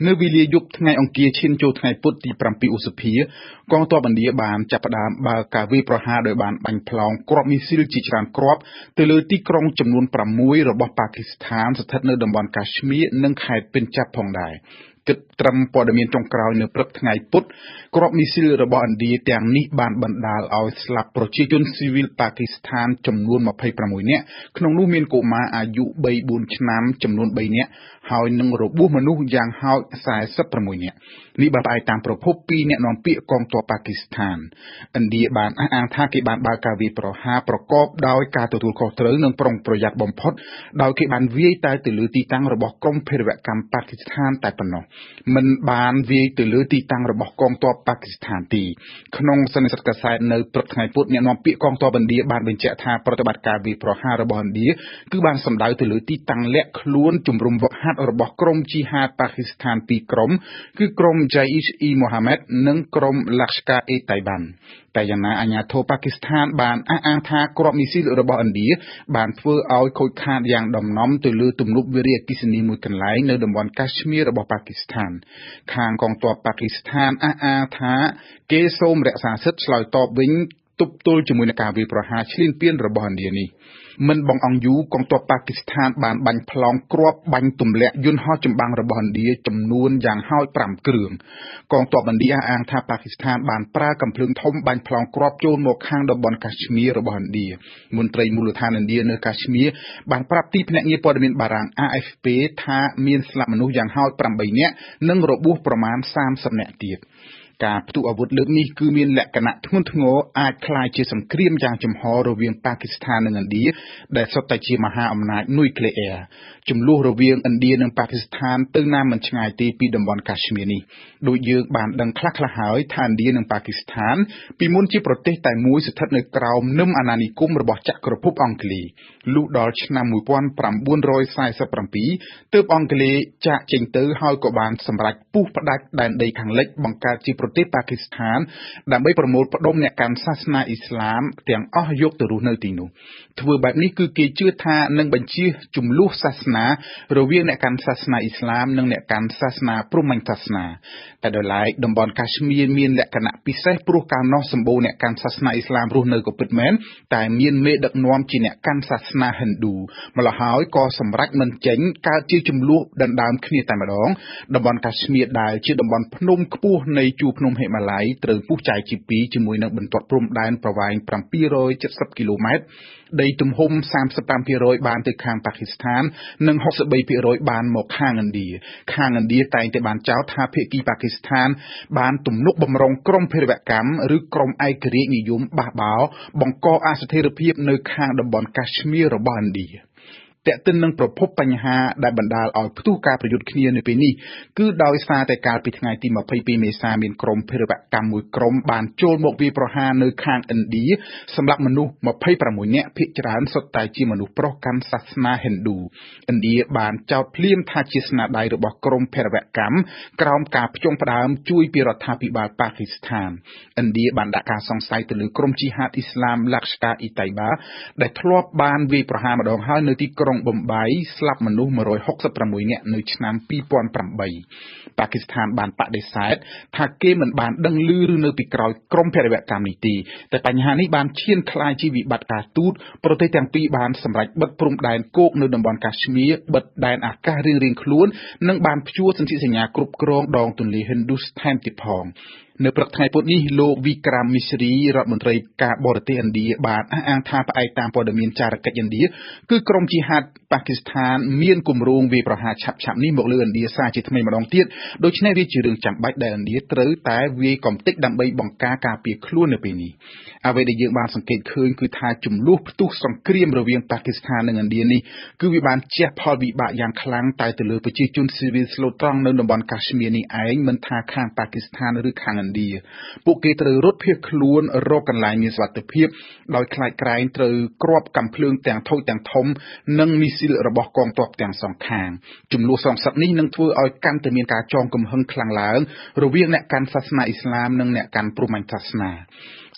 នៅវេលាយប់ថ្ងៃអង្គារឈានចូលថ្ងៃពុធទី7ឧសភាកងទ័ពឥណ្ឌាបានចាប់ផ្ដើមបើកការវាយប្រហារដោយបានបាញ់ផ្លោងគ្រាប់មីស៊ីលជាច្រើនគ្រាប់ទៅលើទីក្រុងចំនួន6របស់ប៉ាគីស្ថានស្ថិតនៅតំបន់កាଶ୍មៀរនិងខេត្តពិនចាប់ផងដែរ។ គិតត្រឹមព័ត៌មានចុងក្រោយនៅព្រឹកថ្ងៃពុធគ្រាប់មីស៊ីលរបស់ឥណ្ឌាទាំងនេះបានបណ្ដាលឲ្យស្លាប់ប្រជាជនស៊ីវិលប៉ាគីស្ថានចំនួន26នាក់ក្នុងនោះមានកុមារអាយុ3-4ឆ្នាំចំនួន3នាក់ហើយនឹងរបួសមនុស្សយ៉ាងហោច46នាក់នេះបើផ្អែកតាមប្រភពពីអ្នកនាំពាក្យកងទ័ពប៉ាគីស្ថានឥណ្ឌាបានអះអាងថាគេបានបើកការវាយប្រហារប្រកបដោយការទទួលខុសត្រូវនិងប្រុងប្រយ័ត្នបំផុតដោយគេបានវាយតែទៅលើទីតាំងរបស់ក្រុមភេរវកម្មប៉ាគីស្ថានតែប៉ុណ្ណោះមិនបានវាយទៅលើទីតាំងរបស់កងទ័ពប៉ាគីស្ថានទេក្នុងសន្និសីទកាសែតនៅព្រឹកថ្ងៃពុធអ្នកនាំពាក្យកងទ័ពឥណ្ឌាបានបញ្ជាក់ថាប្រតិបត្តិការវាយប្រហាររបស់ឥណ្ឌាគឺបានសំដៅទៅលើទីតាំងលាក់ខ្លួនជំរំវឹកហាត់របស់ក្រុមជីហាតប៉ាគីស្ថានពីរក្រុមគឺក្រុម Jaish-e-Mohammed និងក្រុម Lashkar-e-Taiban តែយ៉ាងណាអាជ្ញាធរប៉ាគីស្ថានបានអះអាងថាគ្រាប់មីស៊ីលរបស់ឥណ្ឌាបានធ្វើឲ្យខូចខាតយ៉ាងដំណំទៅលើទំនប់វារីអគ្គិសនីមួយកន្លែងនៅតំបន់កាଶ୍មៀររបស់ប៉ាគីស្ថានខាងកងទ័ពប៉ាគីស្ថានអះអាងថាគេសូមរក្សាសិទ្ធិឆ្លើយតបវិញទប់ទល់ជាមួយនឹងការវាយប្រហារឈ្លានពានរបស់ឥណ្ឌានេះមិនបង្អង់យូរកងទ័ពប៉ាគីស្ថានបានបាញ់ផ្លោងគ្រាប់បាញ់ទម្លាក់យន្តហោះចម្បាំងរបស់ឥណ្ឌាចំនួនយ៉ាងហោច5គ្រឿងកងទ័ពឥណ្ឌាអះអាងថាប៉ាគីស្ថានបានប្រើកាំភ្លើងធំបាញ់ផ្លោងគ្រាប់ចូលមកខាងតំបន់កាଶ୍មៀររបស់ឥណ្ឌាមន្ត្រីមូលដ្ឋានឥណ្ឌានៅកាଶ୍មៀរបានប្រាប់ទីភ្នាក់ងារព័ត៌មានបារាំង AFP ថាមានស្លាប់មនុស្សយ៉ាងហោច8នាក់និងរបួសប្រមាណ30នាក់ទៀតការផ្ទុះអាវុធលើកនេះគឺមានលក្ខណៈធ្ងន់ធ្ងរអាចក្លាយជាសង្គ្រាមយ៉ាងចំហរវាងប៉ាគីស្ថាននិងឥណ្ឌាដែលសុទ្ធតែជាមហាអំណាចនុយក្លេអ៊ែរជម្លោះរវាងឥណ្ឌានិងប៉ាគីស្ថានទៅណាមិនឆ្ងាយទេពីតំបន់កាશ્មៀរនេះដូចយើងបានដឹងខ្លះៗហើយថាឥណ្ឌានិងប៉ាគីស្ថានពីមុនជាប្រទេសតែមួយស្ថិតនៅក្រោមនឹមអាណានិគមរបស់ចក្រភពអង់គ្លេសលុះដល់ឆ្នាំ1947ទើបអង់គ្លេសចាកចេញទៅហើយក៏បានសម្រេចពុះផ្ដាច់ដែនដីខាងលិចបង្កើតជាប្រទេសប៉ាគីស្ថានដើម្បីប្រមូលផ្ដុំអ្នកកាន់សាសនាអ៊ីស្លាមទាំងអស់យកទៅរស់នៅទីនោះធ្វើបែបនេះគឺគេជឿថានឹងបញ្ចៀសជម្លោះសាសនារវាងអ្នកកាន់សាសនាអ៊ីស្លាមនិងអ្នកកាន់សាសនាព្រហ្មញ្ញសាសនាតែដោយឡែកតំបន់កាଶ୍មៀរមានលក្ខណៈពិសេសព្រោះកាលនោះសម្បូរអ្នកកាន់សាសនាអ៊ីស្លាមរស់នៅក៏ពិតមែនតែមានមេដឹកនាំជាអ្នកកាន់សាសនាហិណ្ឌូម្ល៉េះហើយក៏សម្រេចមិនចេញកើតជាជម្លោះដណ្ដើមគ្នាតែម្ដងតំបន់កាଶ୍មៀរដែលជាតំបន់ភ្នំខ្ពស់នៃជួរភ្នំហិមាល័យត្រូវពុះចែកជាពីរជាមួយនឹងបន្ទាត់ព្រំដែនប្រវែង770គីឡូម៉ែត្រដីទំហំ35%បានទៅខាងប៉ាគីស្ថាននិង63%បានមកខាងឥណ្ឌាខាងឥណ្ឌាតែងតែបានចោទថាភាគីប៉ាគីស្ថានបានទំនុកបំរុងក្រុមភេរវកម្មឬក្រុមឯករាជ្យនិយមបះបោរបង្កអស្ថិរភាពនៅខាងតំបន់កាશ્មៀររបស់ឥណ្ឌាទាក់ទិននឹងប្រភពបញ្ហាដែលបណ្ដាលឲ្យផ្ទុះការប្រយុទ្ធគ្នានៅពេលនេះគឺដោយសារតែកាលពីថ្ងៃទី22មេសាមានក្រុមភេរវកម្មមួយក្រុមបានចូលមកវាយប្រហារនៅខាងឥណ្ឌាសម្រាប់មនុស្ស26នាក់ភាគច្រើនសុទ្ធតែជាមនុស្សប្រុសកាន់សាសនាហិណ្ឌូឥណ្ឌាបានចោទភ្លាមថាជាស្នាដៃរបស់ក្រុមភេរវកម្មក្រោមការផ្ចង់ផ្ដើមជួយពីរដ្ឋាភិបាលប៉ាគីស្ថានឥណ្ឌាបានដាក់ការសង្ស័យទៅលើក្រុមជីហាតអ៊ីស្លាម Lashkar-e-Taiba ដែលធ្លាប់បានវាយប្រហារម្ដងហើយនៅទីក្រុងបំបីស្លាប់មនុស្ស166នាក់នៅឆ្នាំ2008ប៉ាគីស្ថានបានបដិសេធថាគេមិនបានដឹងឮឬនៅពីក្រោយក្រុមភេរវកម្មនេះទេតែបញ្ហានេះបានឈានក្លាយជាវិបត្តិការទូតប្រទេសទាំងពីរបានសម្រេចបិទព្រំដែនគោកនៅតំបន់កាଶ୍មៀរបិទដែនអាកាសរៀងៗខ្លួននិងបានព្យួរសន្ធិសញ្ញាគ្រប់គ្រងដងទន្លេហិណ្ឌូសថែមទៀតផងនៅព្រឹកថ្ងៃពុធនេះលោកវិក្រាមមីស្រីរដ្ឋមន្ត្រីការបរទេសឥណ្ឌាបានអះអាងថាផ្អែកតាមព័ត៌មានចារកិច្ចឥណ្ឌាគឺក្រុមជីហាតប៉ាគីស្ថានមានគម្រោងវាយប្រហារឆាប់ៗនេះមកលើឥណ្ឌាសារជាថ្មីម្ដងទៀតដូច្នេះវាជារឿងចាំបាច់ដែលឥណ្ឌាត្រូវតែវាយកំទេចដើម្បីបង្ការការពារខ្លួននៅពេលនេះអ្វីដែលយើងបានសង្កេតឃើញគឺថាជម្លោះផ្ទុះសង្គ្រាមរវាងប៉ាគីស្ថាននិងឥណ្ឌានេះគឺវាបានជះផលវិបាកយ៉ាងខ្លាំងតែទៅលើប្រជាជនស៊ីវិលស្លូតត្រង់នៅតំបន់កាશ્មៀរនេះឯងមិនថាខាងប៉ាគីស្ថានឬខាងឥណ្ឌាពួកគេត្រូវរត់ភៀសខ្លួនរកកន្លែងមានសុវត្ថិភាពដោយខ្លាចក្រែងត្រូវគ្រាប់កាំភ្លើងទាំងតូចទាំងធំនិងមីស៊ីលរបស់កងទ័ពទាំងសងខាងជម្លោះសងសឹកនេះនឹងធ្វើឲ្យកាន់តែមានការចងកំហឹងខ្លាំងឡើងរវាងអ្នកកាន់សាសនាអ៊ីស្លាមនិងអ្នកកាន់ព្រហ្មញ្ញសាសនា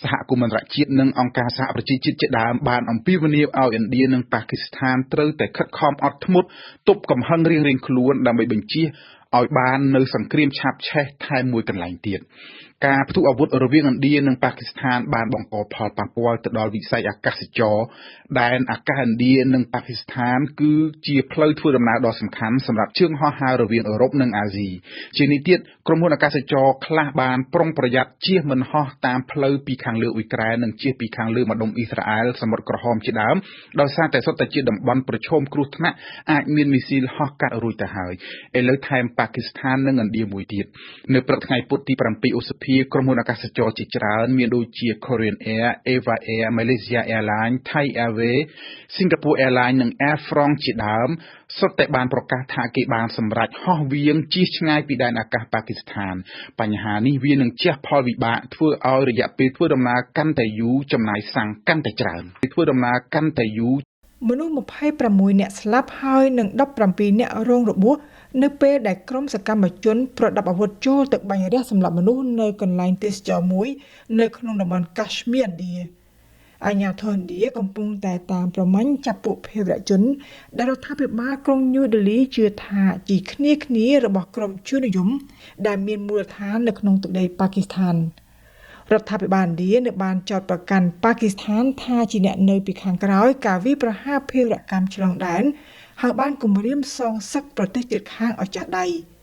សហគមន៍អន្តរជាតិនិងអង្គការសហប្រជាជាតិជាដើមបានអំពាវនាវឲ្យឥណ្ឌានិងប៉ាគីស្ថានត្រូវតែខិតខំអត់ធ្មត់ទប់កំហឹងរៀងៗខ្លួនដើម្បីបញ្ចៀស ឲ្យបាននៅសង្គ្រាមឆាបឆេះថែមមួយកន្លែងទៀត។ ការផ្ទុះអាវុធរវាងឥណ្ឌានិងប៉ាគីស្ថានបានបង្កផលប៉ះពាល់ទៅដល់វិស័យអាកាសចរដែនអាកាសឥណ្ឌានិងប៉ាគីស្ថាន គឺជាផ្លូវធ្វើដំណើរដ៏សំខាន់សម្រាប់ជើងហោះហើររវាងអឺរ៉ុបនិងអាស៊ី។ ជាងនេះទៀត ក្រុមហ៊ុនអាកាសចរខ្លះបានប្រុងប្រយ័ត្នជៀសមិនហោះតាមផ្លូវពីខាងលើអ៊ុយក្រែន និងជៀសពីខាងលើម្ដុំអ៊ីស្រាអែលសមុទ្រក្រហមជាដើម ដោយសារតែសុទ្ធតែជាតំបន់ប្រឈមគ្រោះថ្នាក់អាចមានមីស៊ីលហោះកាត់រួចទៅហើយ។ ឥឡូវថែមប៉ាគីស្ថាននិងឥណ្ឌាមួយទៀត។ នៅព្រឹកថ្ងៃពុធទី7ឧសភា ក្រុមហ៊ុនអាកាសចរជាច្រើនមានដូចជា Korean Air, Eva Air, Malaysia Airlines, Thai Airways, Singapore Airlines និង Air France ជាដើម សុទ្ធតែបានប្រកាសថាគេបានសម្រេចហោះវាងជៀសឆ្ងាយពីដែនអាកាសប៉ាគីស្ថាន។ បញ្ហានេះវានឹងជះផលវិបាកធ្វើឲ្យរយៈពេលធ្វើដំណើរកាន់តែយូរ ចំណាយសាំងកាន់តែច្រើន ធ្វើដំណើរកាន់តែយូរ មនុស្ស26នាក់ស្លាប់ហើយនិង17នាក់រងរបួស នៅពេលដែលក្រុមសកម្មជនប្រដាប់អាវុធចូលទៅបាញ់រះសម្លាប់មនុស្សនៅកន្លែងទេសចរមួយ នៅក្នុងតំបន់កាଶ୍មៀរឥណ្ឌា។ អាជ្ញាធរឥណ្ឌាកំពុងតែតាមប្រមាញ់ចាប់ពួកភេរវជន ដែលរដ្ឋាភិបាលក្រុងញូដេលីជឿថាជាគ្នាគ្នារបស់ក្រុមជននិយម ដែលមានមូលដ្ឋាននៅក្នុងទឹកដីប៉ាគីស្ថាន។ រដ្ឋាភិបាលឥណ្ឌានៅបានចោទប្រកាន់ប៉ាគីស្ថានថាជាអ្នកនៅពីខាងក្រោយការវាយប្រហារភេរវកម្មឆ្លងដែន ហើយបានគំរាមសងសឹកប្រទេសជិតខាងឲ្យចាស់ដៃ។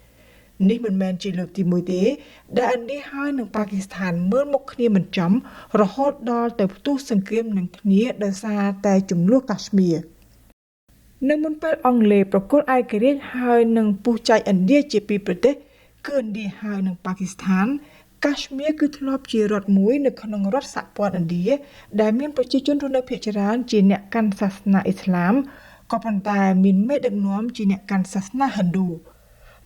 នេះមិនមែនជាលើកទី1ទេ ដែលឥណ្ឌាហើយនិងប៉ាគីស្ថានមើលមុខគ្នាមិនចំ រហូតដល់ទៅផ្ទុះសង្គ្រាមនឹងគ្នាដោយសារតែជម្លោះកាଶ୍មៀរ។ នៅមុនពេលអង់គ្លេសប្រគល់ឯករាជ្យហើយនឹងពុះចែកឥណ្ឌាជាពីរប្រទេស គឺឥណ្ឌាហើយនិងប៉ាគីស្ថាន កាଶ୍មៀរគឺធ្លាប់ជារដ្ឋមួយនៅក្នុងរដ្ឋសហព័ន្ធឥណ្ឌា ដែលមានប្រជាជនរស់នៅភាគច្រើនជាអ្នកកាន់សាសនាអ៊ីស្លាម ក៏ប៉ុន្តែមានមេដឹកនាំជាអ្នកកាន់សាសនាហិណ្ឌូ។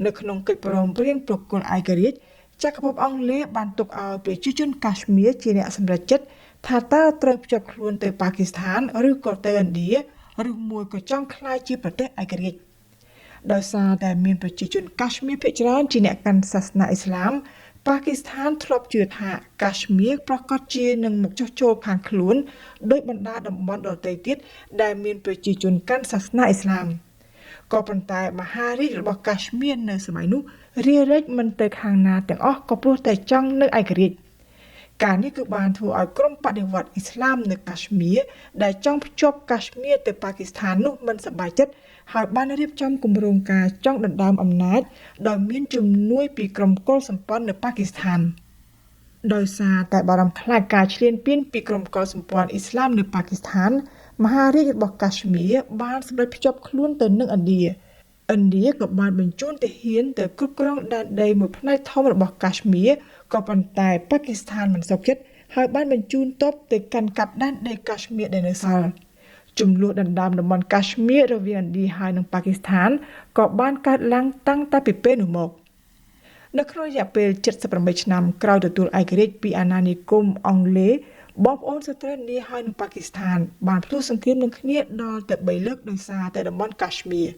នៅក្នុងកិច្ចព្រមព្រៀងប្រគល់ឯករាជ្យ ចក្រភពអង់គ្លេសបានទុកឲ្យប្រជាជនកាଶ୍មៀរជាអ្នកសម្រេចចិត្តថាតើត្រូវភ្ជាប់ខ្លួនទៅប៉ាគីស្ថានឬក៏ទៅឥណ្ឌា ឬមួយក៏ចង់ក្លាយជាប្រទេសឯករាជ្យ។ ដោយសារតែមានប្រជាជនកាଶ୍មៀរភាគច្រើនជាអ្នកកាន់សាសនាអ៊ីស្លាម ប៉ាគីស្ថានធ្លាប់ជឿថាកាଶ୍មៀរប្រកាសជានឹងមកចុះចូលខាងខ្លួនដោយបណ្ដាតំបន់ដទៃទៀតដែលមានប្រជាជនកាន់សាសនាអ៊ីស្លាម។ ក៏ប៉ុន្តែមហារាជរបស់កាଶ୍មៀរនៅសម័យនោះរារែកមិនទៅខាងណាទាំងអស់ ក៏ព្រោះតែចង់នៅឯករាជ្យ។ ការនេះគឺបានធ្វើឲ្យក្រុមបដិវត្តអ៊ីស្លាមនៅកាଶ୍មៀរដែលចង់ភ្ជាប់កាଶ୍មៀរទៅប៉ាគីស្ថាននោះមិនសប្បាយចិត្ត ហើយបានរៀបចំគម្រោងការចង់ដណ្ដើមអំណាចដោយមានជំនួយពីក្រុមកុលសម្ព័ន្ធនៅប៉ាគីស្ថាន។ ដោយសារតែបារម្ភខ្លាចការឈ្លានពានពីក្រុមកុលសម្ព័ន្ធអ៊ីស្លាមនៅប៉ាគីស្ថាន មហារាជរបស់កាଶ୍មៀរបានសម្រេចភ្ជាប់ខ្លួនទៅនឹងឥណ្ឌា។ ឥណ្ឌាក៏បានបញ្ជូនទាហានទៅគ្រប់គ្រងដែនដីមួយផ្នែកធំរបស់កាଶ୍មៀរ ក៏ប៉ុន្តែប៉ាគីស្ថានមិនសុខចិត្ត ហើយបានបញ្ជូនទ័ពទៅកាន់កាប់ដែនដីកាଶ୍មៀរដែលនៅសល់។ ជម្លោះដណ្ដើមតំបន់កាଶ୍មៀររវាងឥណ្ឌាហើយនិងប៉ាគីស្ថានក៏បានកើតឡើងតាំងតែពីពេលនោះមក។ នៅក្នុងរយៈពេល78ឆ្នាំក្រោយទទួលឯករាជ្យពីអាណានិគមអង់គ្លេស បងប្អូនស្ត្រីឥណ្ឌាហើយនិងប៉ាគីស្ថានបានផ្ទុះសង្គ្រាមនឹងគ្នាដល់ទៅ3លើកដោយសារតែតំបន់កាଶ୍មៀរ។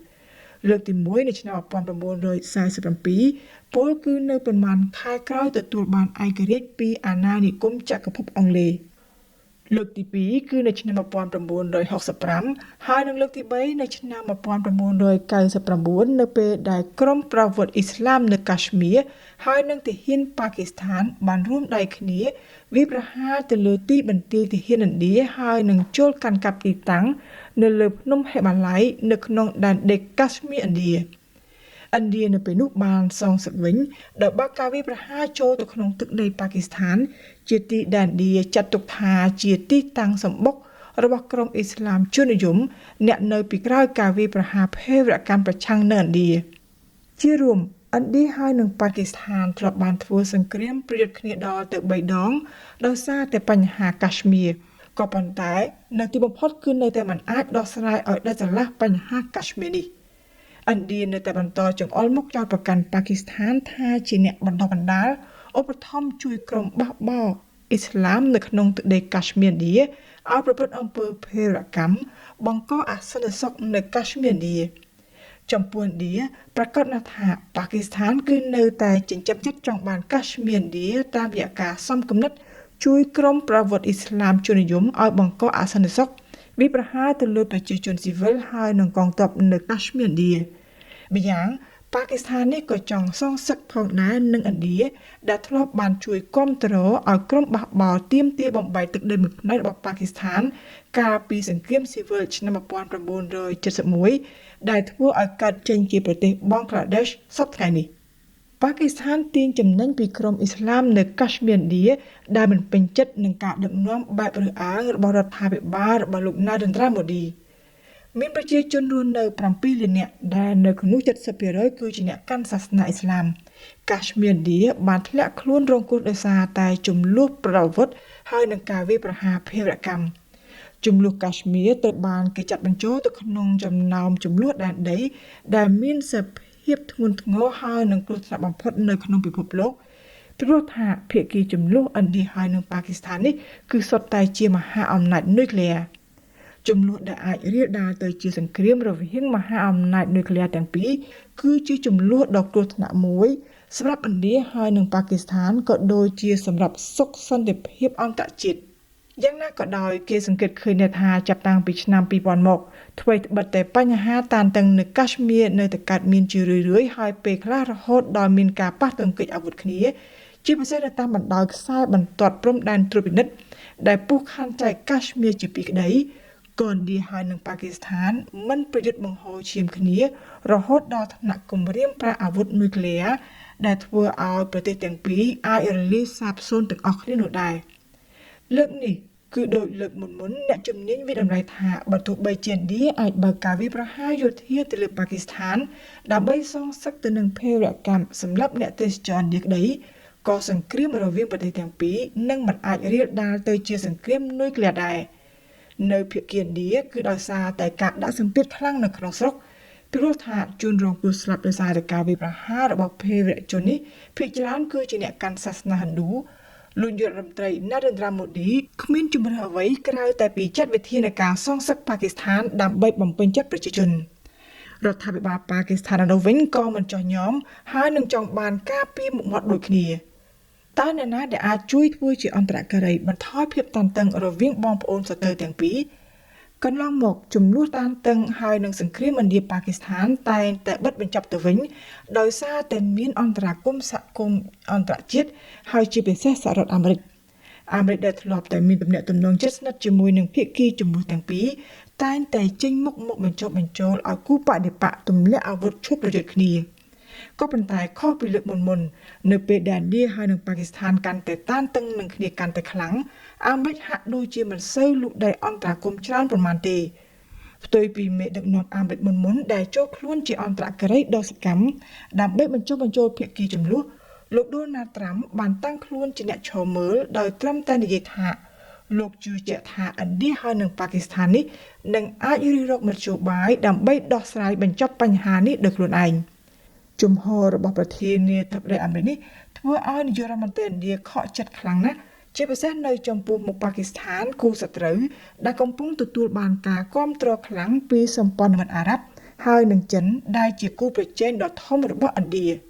លើកទី1នៅឆ្នាំ1947 ពលគឺនៅប្រមាណខែក្រោយទទួលបានឯករាជ្យពីអាណានិគមចក្រភពអង់គ្លេស។ លើកទី2គឺនៅឆ្នាំ1965 ហើយនិងលើកទី3នៅឆ្នាំ1999 នៅពេលដែលក្រុមប្រវត្តិអ៊ីស្លាមនៅកាଶ୍មៀរហើយនិងទាហានប៉ាគីស្ថានបានរួមដៃគ្នាវាយប្រហារទៅលើទីបន្ទាយទាហានឥណ្ឌាហើយនឹងចូលកាន់កាប់ទីតាំងនៅលើភ្នំហិមាល័យនៅក្នុងដែនដីកាଶ୍មៀរឥណ្ឌា។ ឥណ្ឌានៅពេលនោះបានសងសឹកវិញដោយបើកការវាយប្រហារចូលទៅក្នុងទឹកដីប៉ាគីស្ថាន ជាទីដែលឥណ្ឌាចាត់ទុកថាជាទីតាំងសម្បុករបស់ក្រុមអ៊ីស្លាមជននិយមអ្នកនៅពីក្រោយការវាយប្រហារភេរវកម្មប្រឆាំងនៅឥណ្ឌា។ ជារួមឥណ្ឌាហើយនិងប៉ាគីស្ថានធ្លាប់បានធ្វើសង្គ្រាមប្រយុទ្ធគ្នាដល់ទៅ3ដងដោយសារតែបញ្ហាកាଶ୍មៀរ ក៏ប៉ុន្តែនៅទីបំផុតគឺនៅតែមិនអាចដោះស្រាយឲ្យដាច់ស្រឡះបញ្ហាកាଶ୍មៀរនេះ។ ឥណ្ឌានៅតែបន្តចង្អុលមុខចោទប្រកាន់ប៉ាគីស្ថានថាជាអ្នកបណ្ដុះបណ្ដាលឧបត្ថម្ភជួយក្រុមបះបោរអ៊ីស្លាមនៅក្នុងទឹកដីកាଶ୍មៀរឥណ្ឌាឲ្យប្រព្រឹត្តអំពើភេរវកម្មបង្កអសន្តិសុខនៅកាଶ୍មៀរឥណ្ឌា។ ចំពោះឥណ្ឌាប្រកាសណាស់ថាប៉ាគីស្ថានគឺនៅតែចិញ្ចឹមចិត្តចង់បានកាଶ୍មៀរឥណ្ឌាតាមរយៈការសំគំនិតជួយក្រុមប្រវត្តិអ៊ីស្លាមជននិយមឲ្យបង្កអសន្តិសុខវាយប្រហារទៅលើប្រជាជនស៊ីវិលហើយនិងកងទ័ពនៅកាશ્មៀរឥណ្ឌា។ ម្យ៉ាង ប៉ាគីស្ថាននេះក៏ចង់សងសឹកផងដែរនឹងឥណ្ឌាដែលធ្លាប់បានជួយគាំទ្រឲ្យក្រុមបះបោរទាមទារបំបែកទឹកដីមួយផ្នែករបស់ប៉ាគីស្ថានកាលពីសង្គ្រាមស៊ីវិលឆ្នាំ1971ដែលធ្វើឲ្យកើតចេញជាប្រទេសបង់ក្លាដេសសព្វថ្ងៃនេះ។ប៉ាគីស្ថានទាញចំណេញពីក្រុមអ៊ីស្លាមនៅកាស្មៀរឥណ្ឌាដែលមិនពេញចិត្តនឹងការដឹកនាំបែបរើសអើងរបស់រដ្ឋាភិបាលរបស់លោកណារិនដ្រាម៉ូឌីមានប្រជាជនរស់នៅ7លាននាក់ដែលនៅក្នុងនោះ70%គឺជាអ្នកកាន់សាសនាអ៊ីស្លាមកាស្មៀរឥណ្ឌាបានធ្លាក់ខ្លួនរងគ្រោះដោយសារតែជម្លោះប្រដាប់អាវុធហើយនឹងការវាយប្រហារភេរវកម្មជម្លោះកាស្មៀរត្រូវបានគេចាត់បញ្ចូលទៅក្នុងចំណោមជម្លោះដែនដីដែលមានសភាពធ្ងន់ធ្ងរហើយនឹងគ្រោះថ្នាក់បំផុតនៅក្នុងពិភពលោកព្រោះថាភាគីជម្លោះឥណ្ឌាហើយនិងប៉ាគីស្ថាននេះគឺសុទ្ធតែជាមហាអំណាចនុយក្លេអ៊ែរជម្លោះដែលអាចរាលដាលទៅជាសង្គ្រាមរវាងមហាអំណាចនុយក្លេអ៊ែរទាំងពីរគឺជាជម្លោះដ៏គ្រោះថ្នាក់មួយសម្រាប់ឥណ្ឌាហើយនិងប៉ាគីស្ថានក៏ដូចជាសម្រាប់សុខសន្តិភាពអន្តរជាតិយ៉ាងណាក៏ដោយគេសង្កេតឃើញថាចាប់តាំងពីឆ្នាំ2000មកថ្វីត្បិតតែបញ្ហាតានតឹងនៅកាស្មៀរនៅតែកើតមានជារឿយៗហើយពេលខ្លះរហូតដល់មានការប៉ះទង្គិចអាវុធគ្នាជាពិសេសនៅតាមបណ្ដោយខ្សែបន្ទាត់ព្រំដែនត្រួតពិនិត្យដែលពុះខណ្ឌចែកកាស្មៀរជាពីរក្តីក៏ឥណ្ឌាហើយនិងប៉ាគីស្ថានមិនប្រយុទ្ធបង្ហូរឈាមគ្នារហូតដល់ថ្នាក់គំរាមប្រើអាវុធនុយក្លេអ៊ែរដែលធ្វើឲ្យប្រទេសទាំងពីរអាចរលាយសាបសូន្យទាំងអស់គ្នានោះដែរលើកនេះគឺដោយលើកមុនៗអ្នកជំនាញវាតម្លៃថាបើទោះបីជាឥណ្ឌាអាចបើកការវាយប្រហារយោធាទៅលើប៉ាគីស្ថានដើម្បីសងសឹកទៅនឹងភេរវកម្មសម្រាប់អ្នកទេសចរឥណ្ឌាក្តីក៏សង្គ្រាមរវាងប្រទេសទាំងពីរនឹងមិនអាចរាលដាលទៅជាសង្គ្រាមនុយក្លេអ៊ែរដែរនៅភាគីឥណ្ឌាគឺដោយសារតែការដាក់សម្ពាធខ្លាំងនៅក្នុងស្រុកព្រោះថាជនរងគ្រោះស្លាប់ដោយសារតែការវាយប្រហាររបស់ភេរវជននេះភាគច្រើនគឺជាអ្នកកាន់សាសនាហិណ្ឌូលោកនាយករដ្ឋមន្ត្រីណារិនដ្រាម៉ូឌីគ្មានជម្រើសអ្វីក្រៅតែពីចាត់វិធានការសងសឹកប៉ាគីស្ថានដើម្បីបំពេញចិត្តប្រជាជនរដ្ឋាភិបាលប៉ាគីស្ថាននោះវិញក៏មិនចោះញោមហើយនឹងចង់បានការពារមុខមាត់ដូចគ្នាតើអ្នកណាដែលអាចជួយធ្វើជាអន្តរការីបន្ថយភាពតានតឹងរវាងបងប្អូនសត្រូវទាំងពីរកន្លងមកជម្លោះតានតឹងហើយនឹងសង្គ្រាមឥណ្ឌាប៉ាគីស្ថានតែងតែបិទបញ្ចប់ទៅវិញដោយសារតែមានអន្តរាគមន៍សហគមន៍អន្តរជាតិហើយជាពិសេសសហរដ្ឋអាមេរិកអាមេរិកដែលធ្លាប់តែមានទំនាក់ទំនងជិតស្និទ្ធជាមួយនឹងភាគីជម្លោះទាំងពីរតែងតែចេញមុខមកបញ្ចុះបញ្ចូលឲ្យគូបដិបក្ខទម្លាក់អាវុធឈប់ប្រយុទ្ធគ្នាក៏ប៉ុន្តែខុសពីលើកមុនៗនៅពេលដែលឥណ្ឌាហើយនិងប៉ាគីស្ថានកាន់តែតានតឹងនឹងគ្នាកាន់តែខ្លាំងអាមេរិកហាក់ដូចជាមិនសូវលូកដៃអន្តរាគមន៍ច្រើនប៉ុន្មានទេផ្ទុយពីមេដឹកនាំអាមេរិកមុនៗដែលចូលខ្លួនជាអន្តរការីដ៏សកម្មដើម្បីបញ្ចុះបញ្ចូលភាគីជម្លោះលោកដូណាល់ត្រាំបានតាំងខ្លួនជាអ្នកឈរមើលដោយត្រឹមតែនិយាយថាលោកជឿជាក់ថាឥណ្ឌាហើយនិងប៉ាគីស្ថាននេះនឹងអាចរិះរកមធ្យោបាយដើម្បីដោះស្រាយបញ្ចប់បញ្ហានេះដោយខ្លួនឯងជំហររបស់ប្រធានាធិបតីអាមេរិកនេះធ្វើឲ្យនាយករដ្ឋមន្ត្រីឥណ្ឌាខកចិត្តខ្លាំងណាស់ជាពិសេសនៅចំពោះមុខប៉ាគីស្ថានគូសត្រូវដែលកំពុងទទួលបានការគាំទ្រខ្លាំងពីសម្ព័ន្ធមិត្តអារ៉ាប់ហើយនិងចិនដែលជាគូប្រជែងដ៏ធំរបស់ឥណ្ឌា។